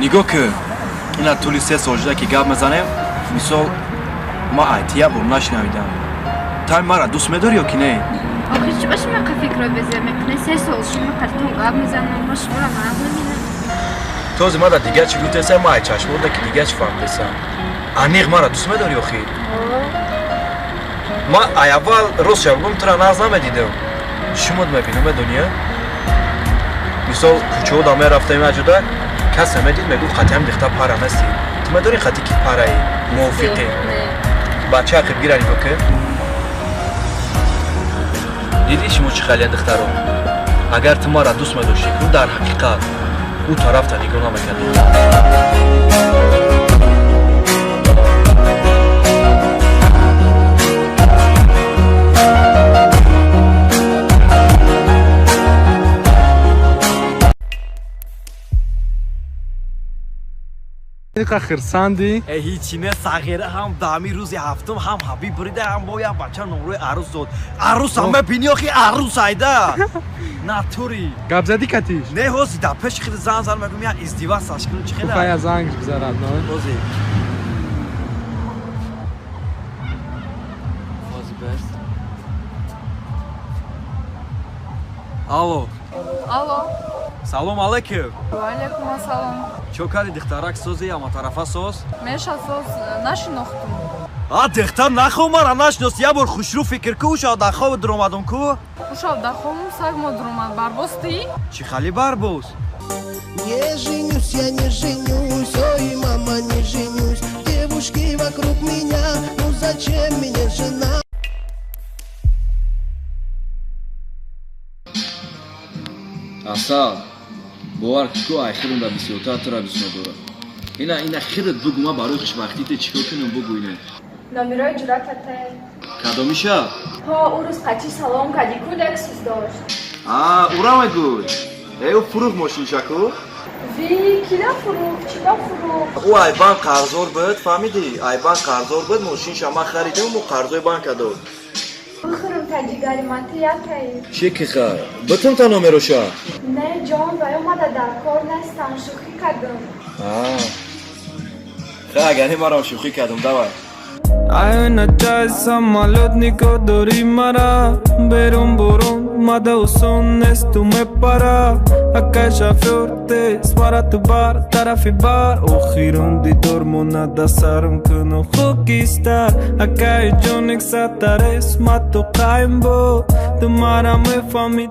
Нигоҳ ки, ина тӯли 3 сол шуда ки гап мезанем. Мисол, ма айтия бор нашинавидам. Тай мара дӯст медорӣ ё ки не? Охир чӣ ба шумо фикро безор мекунед? 3 сол шумо қатитон гап мезанам, ма шуморо нағз мебинам. Този мада дигар чӣ гуфтесам, ма ай чашмода ки дигар чӣ фаҳмидесам. Аниқ мара дӯст медорӣ охир? Ма ай аввал, рост шав гум, тура нағз намедидам. Шумод мебинам, медонӣ? Мисол, кӯчаода мерафтем аҷуда, касе медид, мегуфт, қатиам дихта пара нестӣ. Ту медонӣ, қати ки параи мувофиқӣ? Бача, ақиб гира, нигоҳ ки. Дидӣ, шумо чӣ халия, духтаро? Агар ту мара дӯст медоштӣ ку, дар ҳақиқат ӯ тарафта нигоҳ намекардӣ. Иқа хирсандӣ? Э, ҳичи не, сағира ҳам дами рӯзи ҳафтум ҳам ҳабиб бурида, ҳам бо як бача номрои арӯс дод. Арӯсам мебини охи, арӯс айда натури. Гап задӣ катиш? Не, ҳози дар пеши хиди зан зан мегум, я издивасаш кунам, чӣ хела. Уфая занг бизарад, но. Ҳози. Ҳози бест. Алло. Алло. Салом алейкум. Ва алейкум ассалом. Чо карди, духтарак, сози аматарафа соз? Меша соз, нашинохтум. А, духтар, нахо мара нашинос, я бор хушрӯ фикр ку, ушав дар хоб дуромадум ку. Ушав дар хобум саг мо дуромад, барбости? Чӣ хали барбос? Не женюсь, я не женюсь, ой, мама, не женюсь. Девушки вокруг меня, ну зачем мне жена? Асал, бовар ку, ай хирунда бисёртар тура дӯст медорам. Ина, ина хират бугу, ма барои хушбахтите чӣ кор кунам, бугу ина. Номерои ҷуръатате. Кадомиша? Ҳо, ӯ рӯз қачи салом кардӣ ку, Лексус дошт. А, ура мегӯй? Э, ӯ фурӯх мошинша ку. Ви, кида фурӯх, чида фурӯх? Ӯ ай банк қарздор буд, фаҳмидӣ? Ай банк қарздор буд, мошинша ман харидам, ӯ қарзои банка дод. Бихӯрам та ҷигари ман, ту якаи. Чӣ киха, битум та номероша? Не, ҷон, ва омада дар кор нестам, шӯхӣ кардам. Ха, агар марам шӯхӣ кардам, давай. Айна чай самолёт нигоҳ дорӣ мара. Берун бурун мада осон нест, ту мепара. Акай шофёр, тез мара ту бар тарафи бар. Охирон дидор монада сарм куну хокистар. Акай ҷоник сатарес ма ту қайм буд. Ту мара мефаҳмӣ.